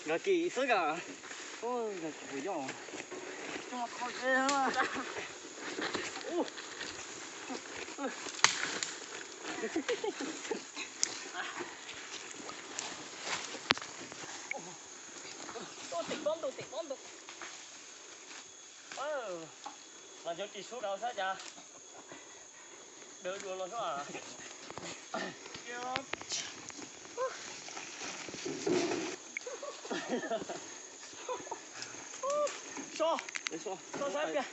Nkag kis xwb ka. Nkag kis puas yog? Tus tim pob ntuj, tim pob ntuj. Mas nyob ris sub rau sab cas. Dawb dua los sub. So, so sab tiag.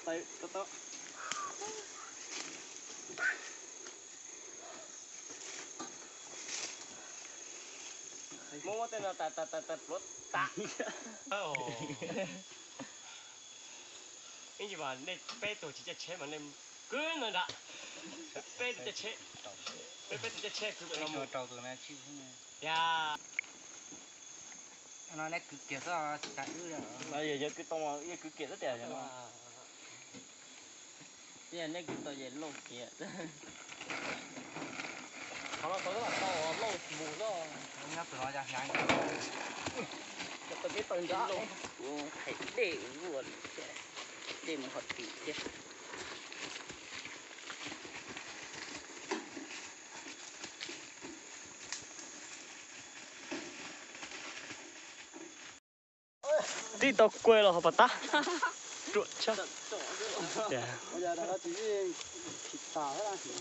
Muab muab tej no tas tas tas tas pluav tas. Ib ntsis mas nej peb tug tsis caij tsheb mas nej kwv no nram. Peb tug caij tsheb, peb peb tug caij tsheb kwv pem no mus. Yog no nej kwv kiag xwb, tsis tas wb. Yog yog kwv tau mas yeej kwv kiag xwb tiag. Yog nej kwv tau ces lauj kiag. Qhov no tau lauj mus no. Nyob tus no cas hnyav. Tau peb tau nrab lauj, kuv qhais dej vuag thiab, dej mus qhov twg thiab. Tib tau kuaj los ho pas tab. Ruam tshaj.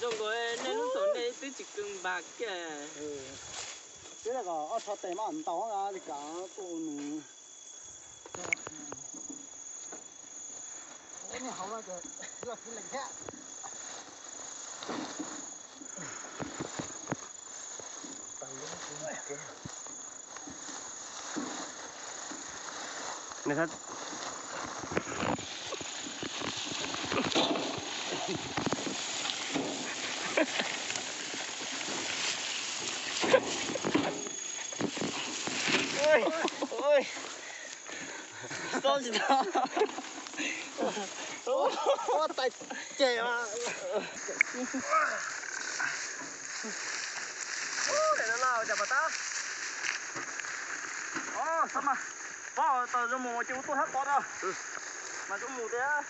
Zoo nkaus nej lub thaum nej twb tsis kw npas kiag. Twb kom ob tsho tes mas ntaus li kam tuaj nws. Xob tsis tau. Ua tais ces. Daim no na cas pas tab. Os, xob mas, pob tau zoo mus ces ua tuaj sab tod na. Mas zoo mus tiag.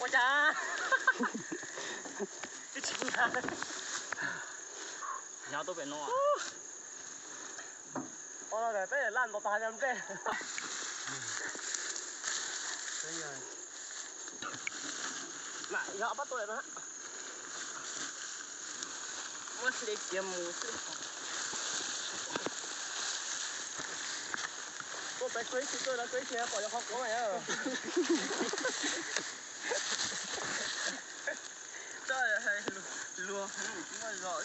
Ua cas. Nyob tuaj pem no. Ua no peb laj ntaus tas nplej. Mam yog ob pab tuaj na. Muab hle kiag mus xwb. Tuaj peb tuaj ib txhia tuaj no tuaj ib txhia pom yog qhov quav mas. Txoj hais luag muaj zog.